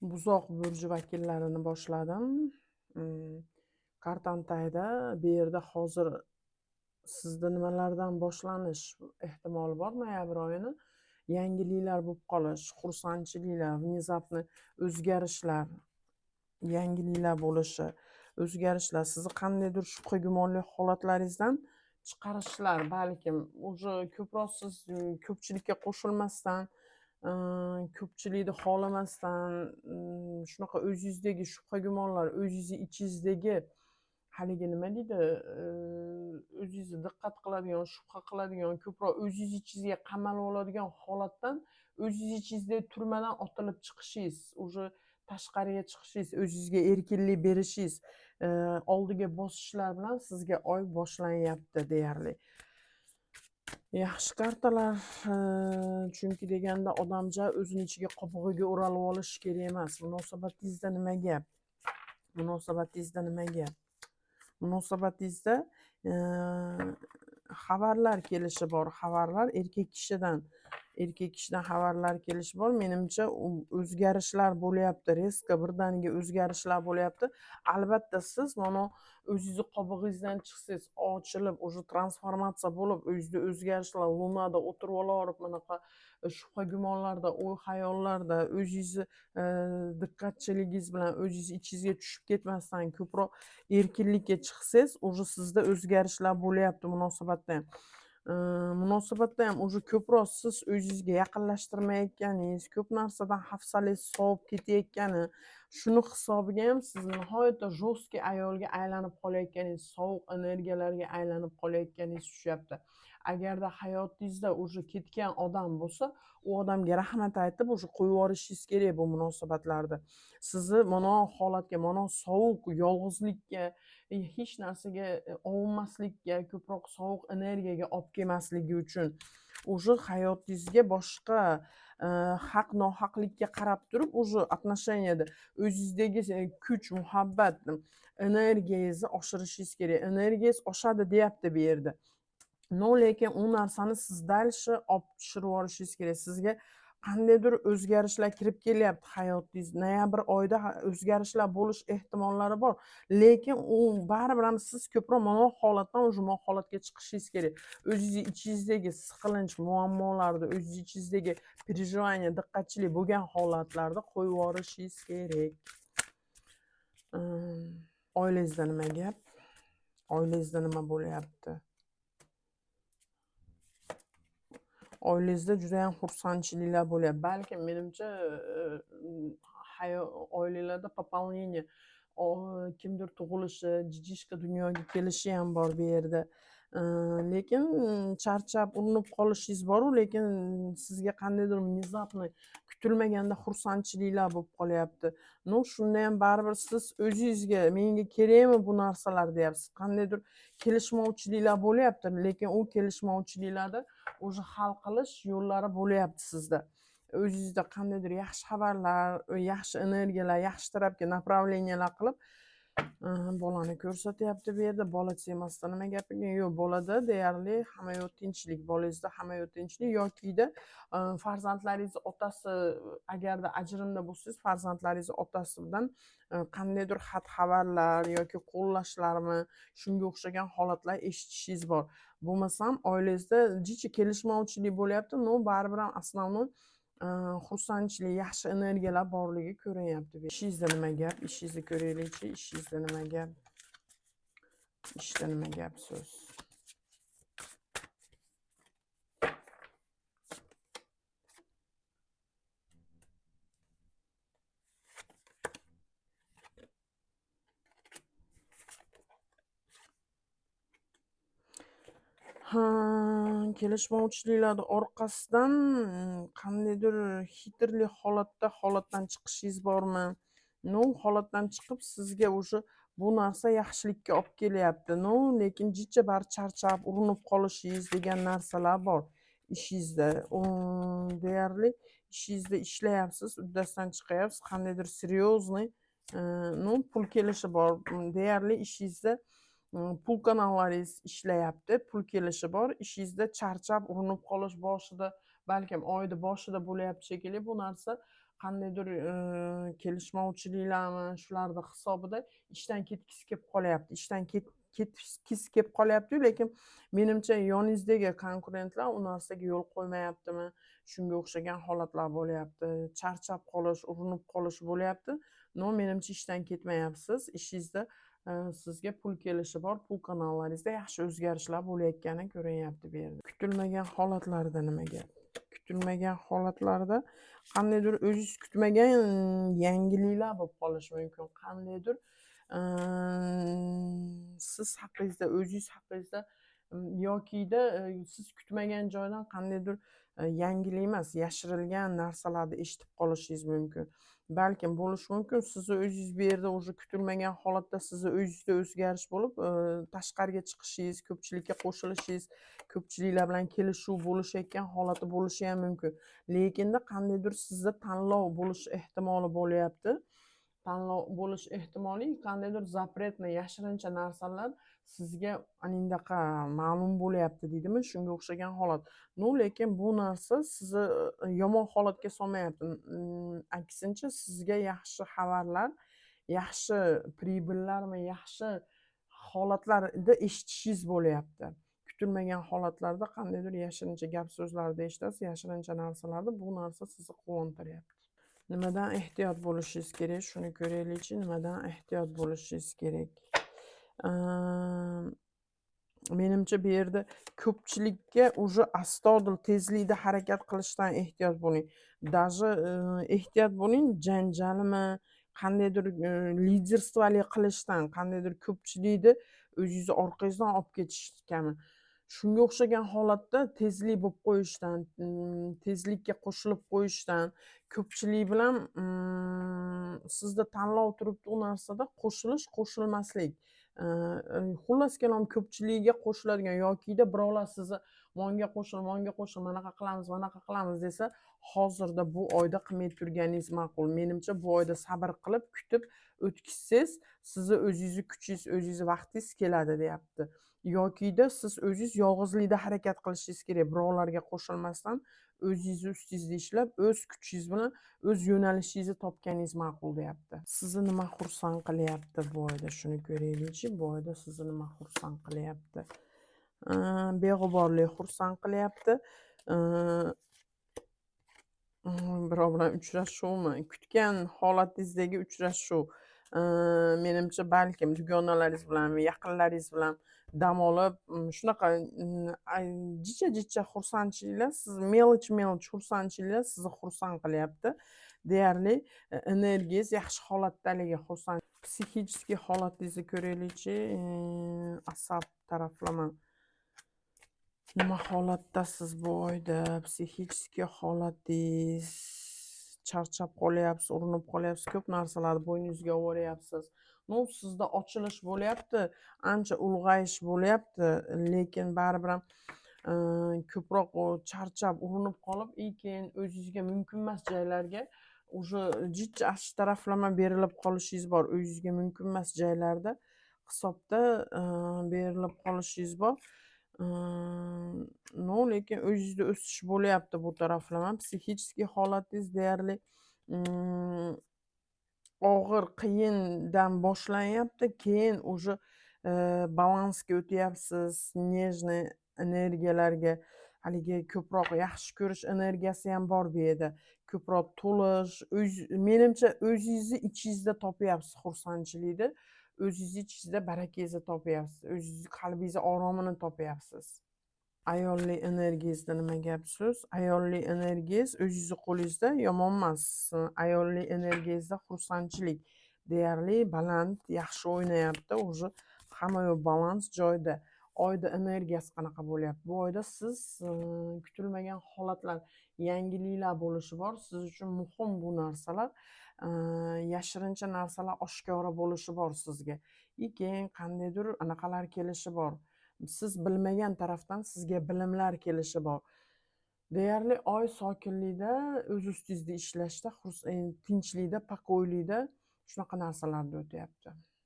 Buzoq burji vakillarini boshladim. Kartantayda bu yerda hozir sizda nimalardan boshlanish ehtimoli bor noyabr oyini? Yangiliklar bo'lib qolish, xursandchiliklar, внезапный o'zgarishlar, yangiliklar bo'lishi, o'zgarishlar, sizni qandaydir shubha gumonli holatlaringizdan chiqarishlar, balkim уже ko'proq siz ko'pchilikka qo'shilmasdan, ko'pchilikni xohlamasdan, shunaqa o'zingizdagi shubha gumonlar, o'zingizni ichingizdagi haligi nima deydi, o'zingizni diqqat qiladigan, shubha qiladigan, ko'proq o'zingiz ichingizga qamalib oladigan holatdan, o'zingiz ichingizdagi turmadan otilib chiqishingiz, уже tashqariga chiqishingiz, o'zingizga erkinlik berishingiz, oldiga bosishlar bilan sizga oy boshlanyapti deyarli. Yaxshi kartalar, chunki deganda odamja o'zini ichiga qobig'iga o'ralib olishi kerak emas. Munosabatingizda nima gap? Munosabatingizda nima gap? Munosabatingizda xabarlar kelishi bor. Xabarlar erkak kishidan. Erkak kishidan xabarlar kelishi bor. Menimcha o'zgarishlar bo'lyapti. Резко birdaniga o'zgarishlar bo'lyapti. Albatta siz mana o'zingizni qobig'ingizdan chiqsangiz, ochilib, уже transformatsiya bo'lib, o'zingizda o'zgarishlar, lunada o'tirib olaverib, bunaqa shubha gumonlarda, o'y xayollarda, o'zingizni diqqatchiligingiz bilan o'zingizni ichingizga tushib ketmasdan ko'proq erkinlikka chiqsangiz, уже sizda o'zgarishlar bo'lyapti munosabatda ham. Munosabatda ham уже ko'proq siz o'zingizga yaqinlashtirmayotganingiz, ko'p narsadan hafsalangiz sovib ketayotgani, shuni hisobiga ham siz nihoyatda жесткий ayolga aylanib qolayotganingiz, sovuq energiyalarga aylanib qolayotganingiz tushyapti. Agarda hayotingizda уже ketgan odam bo'lsa, u odamga rahmat aytib, уже qo'yib yuborishingiz kerak bu munosabatlarni. Sizni mana holatga, mana sovuq yolg'izlikka, hech narsaga ovunmaslikka, ko'proq sovuq energiyaga olib kelmasligi uchun уже hayotingizga boshqa haq nohaqlikka qarab turib, уже отношенияda o'zingizdagi kuch, muhabbat, energiyangizni oshirishingiz kerak. Energiyangiz oshadi deyapti bu yerda. Но lekin u narsani siz дальше olib tushirib yuborishingiz kerak. Sizga qandaydir o'zgarishlar kirib kelyapti hayotingiz. Noyabr oyida o'zgarishlar bo'lish ehtimollari bor. Lekin u baribir ham siz ko'proq mana holatdan уже mana holatga chiqishingiz kerak. O'zingizni ichingizdagi siqilinch, muammolarni, o'zingizni ichingizdagi переживание, diqqatchilik bo'lgan holatlarda qo'yib yuborishingiz kerak. Oilangizda nima gap? Oilangizda nima bo'lyapti? Oilangizda juda ham xursandchiliklar bo'lyapti. Balkim menimcha, oilalarda пополнение, kimdir tug'ilishi, jijishka dunyoga kelishi ham bor bu yerda. Lekin charchab, urinib qolishingiz bor-u, lekin sizga qandaydir внезапный, kutilmaganda xursandchiliklar bo'lib qolyapti. Но, shunda ham baribir siz o'zingizga menga kerakmi bu narsalar deyapsiz. Qandaydir kelishmovchiliklar bo'lyapti, lekin u kelishmovchiliklarni уже hal qilish yo'llari bo'lyapti sizda. O'zingizda qandaydir yaxshi xabarlar, yaxshi energiyalar, yaxshi tarafga направлениyalar qilib, bolani ko'rsatyapti bu yerda. Bola temasida nima gap ekan? Yo'q, bolada deyarli hamma yoq tinchlik, bolangizda hamma yoq tinchlik yokida farzandlaringizni otasi, agarda ajrimda bo'lsangiz, farzandlaringizni otasidan qandaydir xat xabarlar yoki qo'llashlarmi, shunga o'xshagan holatlar eshitishingiz bor. Bo'lmasam oilangizda jicha kelishmovchilik bo'lyapti, но baribir ham основной xursandchilik, yaxshi energiyalar borligi ko'rinyapti. Ishingizda nima gap? Ishingizni ko'raylikchi. Ishingizda nima gap? Ishda nima gap so'z? Ha, kelishmovchiliklarni orqasidan qandaydir xitrlik holatda holatdan chiqishingiz bormi? Но, holatdan chiqib sizga o'sha bu narsa yaxshilikka olib kelyapti. Но, lekin jicha bari charchab, urinib qolishingiz degan narsalar bor ishingizda. Deyarli ishingizda ishlayapsiz, uddasidan chiqyapsiz, qandaydir серьезный, ну, pul kelishi bor. Deyarli ishingizda pul kanallaringiz ishlayapti, pul kelishi bor. Ishingizda charchab, urinib qolish boshida, balkim oyni boshida bo'lyapti shekilli bu narsa. Qandaydir kelishmovchiliklarmi, shularni hisobida ishdan ketgisi kelib qolyapti, ishdan ketgisi kelib qolyaptiyu, lekin menimcha, yoningizdagi konkurentlar u narsaga yo'l qo'ymayaptimi, shunga o'xshagan holatlar bo'lyapti. Charchab qolish, urinib qolish bo'lyapti. Но menimcha, ishdan ketmayapsiz. Ishingizda sizga pul kelishi bor, pul kanallaringizda yaxshi o'zgarishlar bo'layotgani ko'rinyapti bu yerda. Kutilmagan holatlarda nima gap? Kutilmagan holatlarda qandaydir o'zingiz kutmagan yangiliklar bo'lib qolishi mumkin. Qandaydir siz haqingizda, o'zingiz haqingizda yokida siz kutmagan joydan qandaydir yangilik emas, yashirilgan narsalarni eshitib qolishingiz mumkin. Balkim bo'lishi mumkin, sizni o'zingiz bu yerda уже kutilmagan holatda sizni o'zingizda o'zgarish bo'lib, tashqariga chiqishingiz, ko'pchilikka qo'shilishingiz, ko'pchiliklar bilan kelishuv bo'lishayotgan holati bo'lishi ham mumkin. Lekinda qandaydir sizda tanlov bo'lish ehtimoli bo'lyapti. Tanlov bo'lish ehtimoli, qandaydir запретный, yashirincha narsalar sizga anaqa ma'lum bo'lyapti deydimi, shunga o'xshagan holat. Ну, lekin bu narsa sizni yomon holatga solmayapti. Aksincha, sizga yaxshi xabarlar, yaxshi прибыль larmi, yaxshi holatlarda eshitishingiz bo'lyapti. Kutilmagan holatlarda qandaydir yashirincha gap so'zlarni eshitasiz, yashirincha narsalarni, bu narsa sizni quvontiryapti. Nimadan ehtiyot bo'lishingiz kerak, shuni ko'raylikchi, nimadan ehtiyot bo'lishingiz kerak? Menimcha, bu yerda ko'pchilikka уже astoydil tezlikda harakat qilishdan ehtiyot bo'ling. Даже ehtiyot bo'ling janjalmi, qandaydir лидерство li qilishdan, qandaydir ko'pchilikni o'zingizni orqangizdan olib ketishgami. Shunga o'xshagan holatda tezlik bo'lib qo'yishdan, tezlikka qo'shilib qo'yishdan, ko'pchilik bilan sizda tanlov turibdi u narsada: qo'shilish, qo'shilmaslik. Xullas kalom, ko'pchilikka qo'shiladigan yokida birovlar sizni "Monga qo'shil, monga qo'shil, manaqa qilamiz, manaqa qilamiz" desa, hozirda bu oyda qilmay turganingiz ma'qul. Menimcha, bu oyda sabr qilib, kutib o'tkazsangiz, sizni o'zingizni kuchingiz, o'zingizni vaqtingiz keladi, deyapti. Yokida siz o'zingiz yolg'izlikda harakat qilishingiz kerak, birovlarga qo'shilmasdan, o'zingizni ustingizda ishlab, o'z kuchingiz bilan o'z yo'nalishingizni topganingiz ma'qul, deyapti. Sizni nima xursand qilyapti bu oyda, shuni ko'raylikchi. Bu oyda sizni nima xursand qilyapti? Beg'uborlik xursand qilyapti. Birov bilan uchrashuvmi, kutgan holatingizdagi uchrashuv. Menimcha, balkim dugonalaringiz bilan, yaqinlaringiz bilan dam olib, shunaqa jicha jicha xursandchiliklar, siz мелочь мелочь xursandchiliklar sizni xursand qilyapti deyarli. Energiyangiz yaxshi holatdaligi xursand. Психический holatingizni ko'raylikchi. Asab taraflama nima holatdasiz bu oyda? Психический holatingiz: charchab qolyapsiz, urinib qolyapsiz, ko'p narsalarni bo'yningizga olyapsiz. Ну, sizda ochilish bo'lyapti, ancha ulg'ayish bo'lyapti, lekin baribir ham ko'proq charchab, urinib qolib и keyin o'zingizga mumkin emas joylarga уже jicha shu taraflama berilib qolishingiz bor. O'zingizga mumkin emas joylarda hisobda berilib qolishingiz bor. Но lekin o'zingizda o'sish bo'lyapti bu taraflama. Психический holatingiz deyarli og'ir, qiyindan boshlanyapti, keyin уже balansga o'tyapsiz, нежный energiyalarga, haligi ko'proq yaxshi ko'rish energiyasi ham bor bu yerda. Ko'proq to'lish, o'z, menimcha, o'zingizni ichingizda topyapsiz xursandchilikni, o'zingizni ichingizda barakangizni topyapsiz, o'zingizni qalbingizni oromini topyapsiz. Ayollik energiyangizda nima gap so'z? Ayollik energiyangiz o'zingizni qo'lingizda, yomon emas. Ayollik energiyangizda xursandchilik deyarli baland, yaxshi o'ynayapti, уже hamma yoq balans joyida. Oyda energiyasi qanaqa bo'lyapti? Bu oyda siz kutilmagan holatlar, yangiliklar bo'lishi bor. Siz uchun muhim bu narsalar. Yashirincha narsalar oshkora bo'lishi bor sizga. И keyin qandaydir anaqalar kelishi bor. Siz bilmagan tarafdan sizga bilimlar kelishi bor. Deyarli oy sokinlikda, o'z ustingizda ishlashda, tinchlikda, покой likda, shunaqa narsalarda o'tyapti.